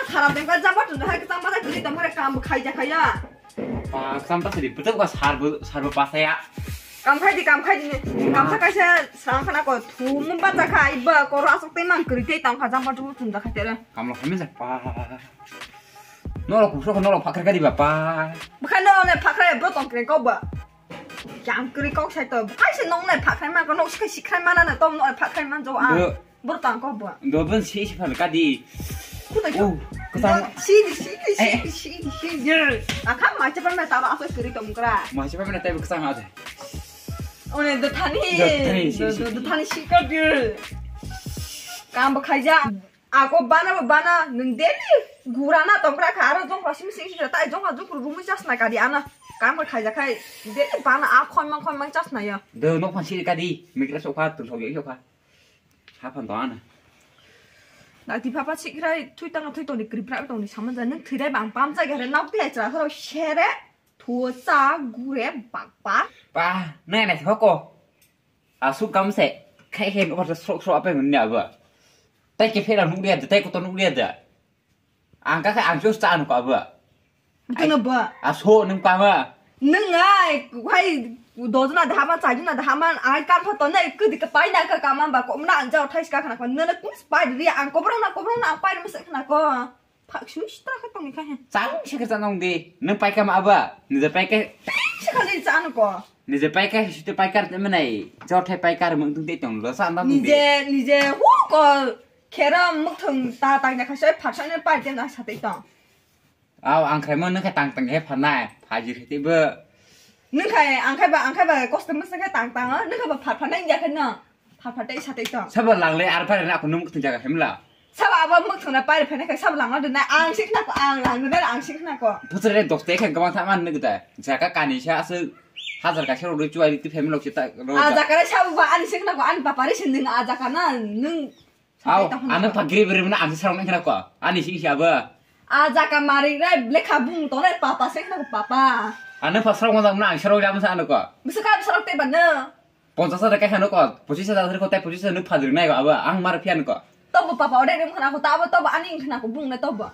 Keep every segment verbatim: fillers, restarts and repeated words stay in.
Khara bengka jaba tun hai kchang ma kri tong khare kam khai ja khaya. Ba, kchang ta siri, betul ka sarbo, sarbo pasaya. Kam khai di, kam khai di. Kam sa kaisa sang khana ko thu mun ba ja khai ba ko ra sok te mang kri te tang kha jang ba tu tun da khai te. Kam lo khai me ja pa. Nolo kusro ko nolo phakra ka di ba pa. Bkha no ne phakra bro tong kre ko ba. Yang kri kok sai to. Bkhai se nong nai phakrai ma ko nok sikhai sikhrai ma na na tom no phakrai ma jo a. Do. Bor tang ko bo. Do bon si si phal ka di. Kuda jo. Oh, kusang. Si di si di si di si di si di. Akha ma cha pa ma ta ba aso kri tom kra. Ma cha pa ma ta ba kusang ha. One do thani. Do thani si si. Do thani si ka dir. Kam ba khaija. Ako bana bo bana nwng daily gura na tong kra kha aro jong simi sing sing tai jong jong rumi jas na kadi ana kam khai ja khai daily bana a khon mang khon mang jas na ya. Do nok phan siri kadi mikra sokha tul sokha sokha. Haphan to ana. Na ti papa sikrai thui tang thui tong ni kripra tong ni saman ja nwng thwi dai bang pam ja gare nok ti ai chra khoro sere. Thuo cha gure bakpa. Pa, nai nai thoko. Asuk kam se, khai khe nubar srok srok ape ngunni abo. Tai ke phera nukliya da, tai kotor nukliya da. Ang ka khe ang chus cha anu ko abo. Butono ba. Aso nung pa ma. Nung ai, hai dojna dahama, chajna dahama, ai kam pha tonne kudi ka paina ka kama ba ko na anja thais ka khana ko. Nana kun pai ri ang ko brong na ko brong na pai ri masa khana ko. Phak sui sita khe tongwi kha he. Chang se khe chanong di. Nung paikar ma aba? Nije paikar. Tang se khali chano ko. Nije paikar, sute paikar te manai. Jothai paikar mung tung te tong lo sa na tung di. Nije, nije hu ko. Khera mukthung ta tang ja kha sai phak sai ne pai te na sa te tong. Aw, ang khai mo nung khe tang tang he phanai. Phaji khe te bo. Nung khai, ang khai ba, ang khai ba kosto masa khe tang tang. Nung khai ba phak phanai ja khe no. Pha pha tei sa tei tong. Sabo lang le ar pha rena aku nung muktun jaga hemla. Sabo abo muktun na pai pha ne kai sabo lang na dena ang sik na ko ang lang na ang sik na ko. Putre dos te khen kamang tha man ne gda. Jaga kani sa asu hajar ka sero rui chuai ti family lok chita ro. A jaga re sabo ba ani sik na ko ani papa re sin nung a jaga na nung. Au, ane pagri beri mana ang sarong nang ko. Ani sik siapa? A jaga mari re lekha bung to re papa sik na ko papa. Ane pasrong mana ang sarong jam sa ane ko. Bisa ka sarong te ba na. Ponchas hajar khe hano ko, pochis hajar ko, tai pochis hajar no phadrwk nai ba, abo ang mar phiya no ko. Tobo papa ode rim khna ko, tabo tobo ani khna ko bung na tobo.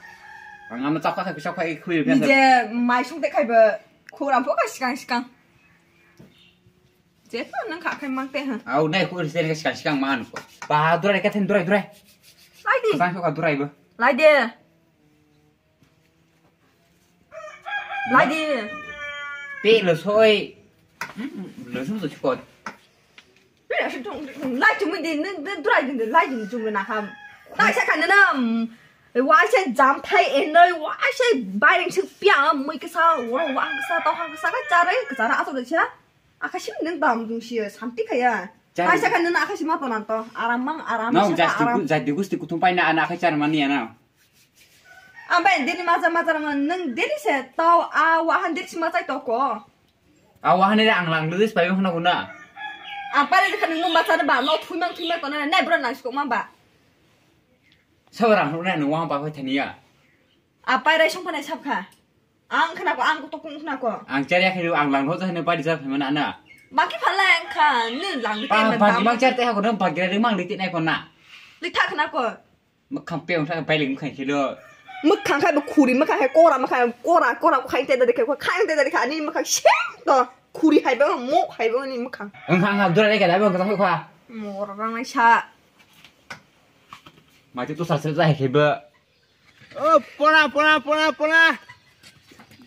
Ang ano chakha khai, chakha khai khui phiya. Nije mai sung te khai ba, khura pho ka sikang sikang. Je to nang kha khai mang te ha. Au nai khuri se sikang sikang man ko. Ba durai ka then durai durai. Lai di. Bang ko durai ba. Lai de. Lai di. Pe lo soi. Hmm, lo soi so chikot. Pe lo soi tong, lai chumi di, ne, ne, drai di, lai di chumi na ham. Tai sa kan na, mm, wa se jam thai en noi, wa se bai ring sik pia, mui kasa, wa, wa kasa, tau ha kasa, ka chare, ka chara ato de cha. Akasim nang dam dung si, santi kaya. Chare. Tai sa kan na akasim ma to nan to, aram mang, aram. Nau sa jasti aram. Ku, jasti gusti kuthum pai na, ana akai char mani ana. Ambai dini maja maja rang nung dini se tau a wahan dini se majai toko. A wahan ni ang lang dini se pai hona guna. Ang pare dikha nung maja ba no thui mang thui mang kona ne bro nang sikok ma ba. Sabarang hona nung wang pa hoi thania. A pare song panai sab kha. Ang khna ko ang ko tokung khna ko. Ang char ya khelu ang lang ho jahne pari ja phai mana na. Baki phala ang kha ni lang dikha. Pa pa di mang char te ha ko nang pa gira mang dikha nai ko na. Dikha khna ko. Mwkhang peyong thang bailing mwkhang khelo. Mwkhang khai bo khuri mwkhang khai kora mwkhang kora kora khai te da khe khai te da khe ani mwkhang sem to khuri hai bo mo hai bo ni mwkhang. Mwkhang ha dura re ka da bo ka kha. Mor rang nai sa. Ma tu sar sar jai khe bo. O pona pona pona pona.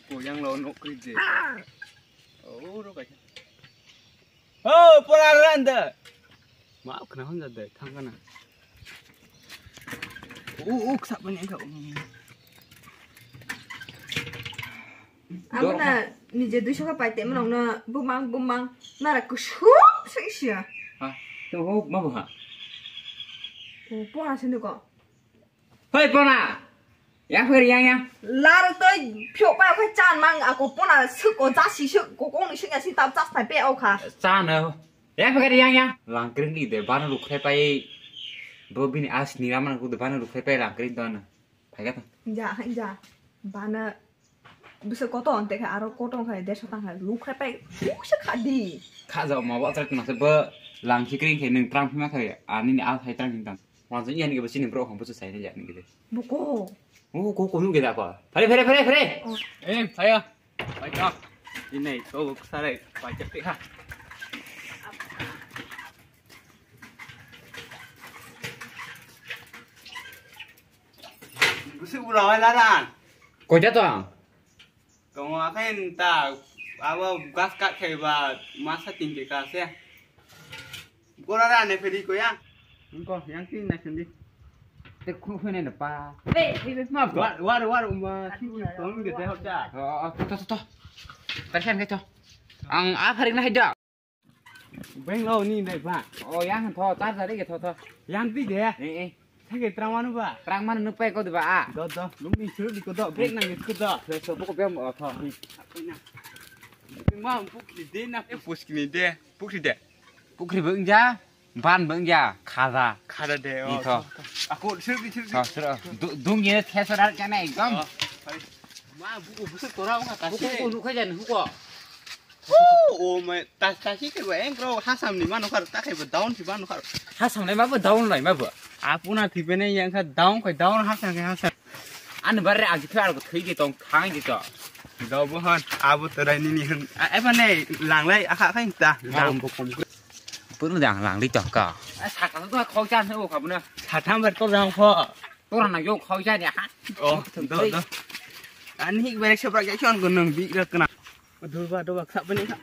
Ko yang lo nok kri je. O ro ka. O pona randa. Ma khna hon jade thang kana. U u ksa bani ka. Abo na nije duiso ka paite mano na bumang bumang nara kusum sai sia. Ha, to ho ma bo ha. O pona sini ko. Hoi pona. Yang phai yang yang. Laro toi phio pa khai chan mang ako pona suk o jasi suk ko kong ni sing asi tap chas thai pe o kha. Chan o. Yang phai yang yang. Lang kring di de bana rukhe pai. Bo bini as ni raman ko de bana rukhe pai lang kring to na. Phai ga ta. Ja ha ja. Bana bisa koto onte kha aro koto khai dersa tang khai rukhe pai. Usa kha di. Kha ja ma wa trak na se bo lang kring khai nung tram ma khai ani ni al khai tram tang. Wanjani yani ke besi ni bro hong besi sai ya ni ke. Buko. Oh, ko ko nungke da ko. Pare, pare, pare, pare. Eh, saya. Baik ah. Ini kau sarai baca ha. Busuk bura wai laran. Koi da to ang? Tongo akhe ta abo gas kat khai ba masa tin ke ka se. Gora ra ne phedi ko ya. Ko yang tin na sindi. Te khu khu ne pa. Hey, hey, ma pa. War war war uma si tong ke te hota. Oh, oh, to to to. Persen ke to. Ang a pharik na haida. Beng lo ni dai ba. Oh, yang tho, charger ri ke tho tho. Yang ti de. Eh, eh. Thake trang manu ba. Trang manu nuk pai ko de ba a. Do do. Lung ni churu di ko do. Break nang ko do. So so ko bem o tho. Ma pukri de na. E puskini de. Pukri de. Pukri beng ja. Ban beng ja. Khada. Khada de. Ni o tho. Tho, tho. Ako churu di churu di. Tho churu. Dung ye thesar ar kana ekdom. Ma buku busuk tora ong ka. Buku buku nuk khajan huko. Oh, oh, mai, ta, ta si ke ba, eng kro, hasam ni mano kar, ta ke ba, down si mano kar. Hasam lai ma ba, down lai ma ba. Apuna thi bene yang ka down kai, down hasam ke hasam. Ani bare agi thar ko thui ke tong khang ke to. Do bo han, abo to rai ni ni han. A, e ba ne, lang lai, akha khai ta, lang bo kom. Pun dang lang li to ka. A, sa ka to khau chan ho ka bu na. Sa tham bar to lang kho. Tora na yo khau chan ya ha. Oh, do, do. Ani hik bare sabra ke chon ko nang bi ra kana. Doba, doba, kha bani kha.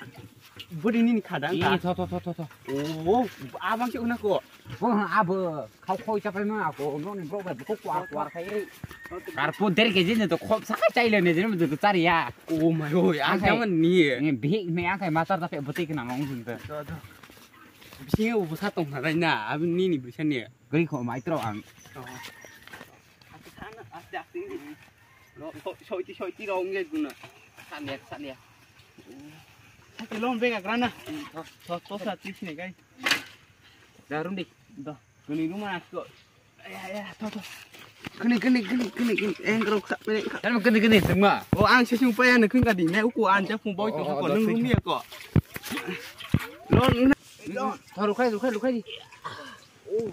Budi nini kha dang kha. Ih, tho, tho, tho, tho, tho. Oh, abang se una ko. Bo ha abo, khau khoi chapai ma ko, no ni bro bai ko kwar kwar khai ri. Kar po der ke jin to khop sa chai le ne jin to char ya. Oh my oh, ang jaman ni. Ni bihik ne ang khai master ta pe boti ke na long jin to. Tho, tho. Bisi u busa tong na dai na, abin nini busa ni. Gri kho mai tro ang. Oh. Ate thana, ate acting. Lo, so, soiti, soiti rong ge guna. Sania, sania. Ate lom bega grana. Tho, tho, tho, sa tis ne gai. Da rum di. Da. Kuni ruma asko. Ya, ya, tho, tho. Kuni, kuni, kuni, kuni, kuni. Eng rok sa, pene. Kan kuni, kuni, semua. Oh, ang sesung paya ne kung kadi. Ne uku an japung boy ko, ko nung rumi ko. Lo, lo. Tho, rukhai, rukhai, rukhai di. Oh.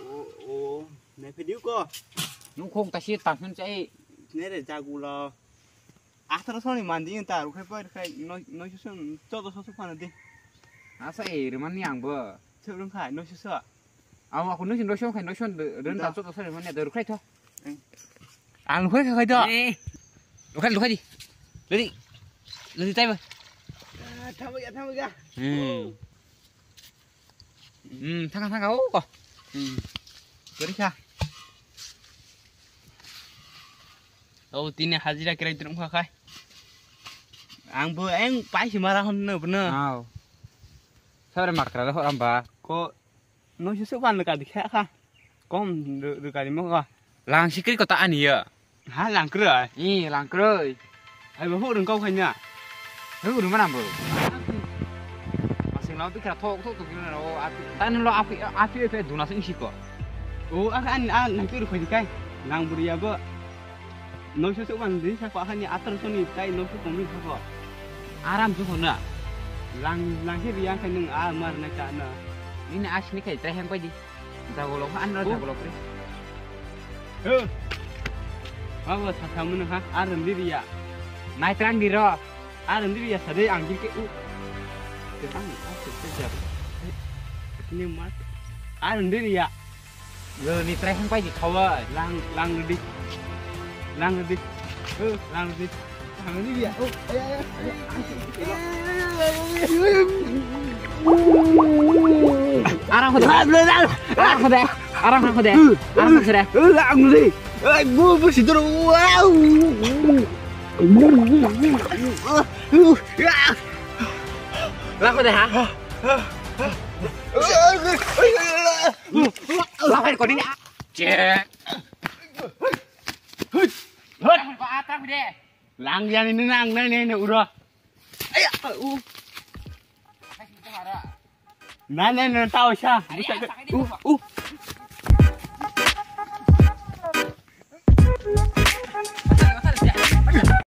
Oh, oh. Ne video ko. Nung khong ta si ta sun chai. Ne re jagulo. Atharo soni mandi ta rukhai poi rukhai noi noi susun chodo sosu phana di. Asa e rimani ang bo. Churung khai noi susu. Ang aku noi noi song khai noi son ren ta chodo soni mani da rukhai tho. Ang rukhai khai do. Eh. Rukhai rukhai di. Ladi. Ladi tai ba. Thamu ya thamu ya. Hmm. Hmm, thangkha, thangkha, oh, ko. Hmm. Gari kha. Oh, tini hajira kirai drum kha khai. Ang bo eng paisi mara hon no bno. Aw. Sabre makra ro hora ba. Ko no se se ban ka dikha kha. Kom de de kari mo ka. Lang sikri kota ani ya. Ha lang kroi. Ih, lang kroi. Ai bo huk rung kau khaina. Huk rung mana bo. Masing lau pikra thok thok thok gina ro api. Tani lo api api api duna sing siko. O aka an an nang piru khoi kai. Lang buri ya bo. Noisho se ban din sa ko akhani atar soni tai noisho komi thako. Aram ju hona. Lang lang he riya khai nung a mar na ka na. Nini asni khai tai hang pai di. Jagolo kha, anro jagolo kre. He. Babu, sa sa munu ha, aram diriya. Nai trang diro. Aram diriya, sa de ang ke u. Te tang, a se se jar. Ni mat. Aram diriya. Lo ni trai hang pai di khawa. Lang, lang di. Lang di. He, lang di. Aram kho de. Aram kho de. Aram kho de. Aram kho de. Ang le. Ai bu bu si dro. Wow. La kho de ha. La kho de ko ni. Che. Hut. Hut. Ko atam de. Lang yani ni nang nai ne uro. Aya, u. Na na na tao sa. U u.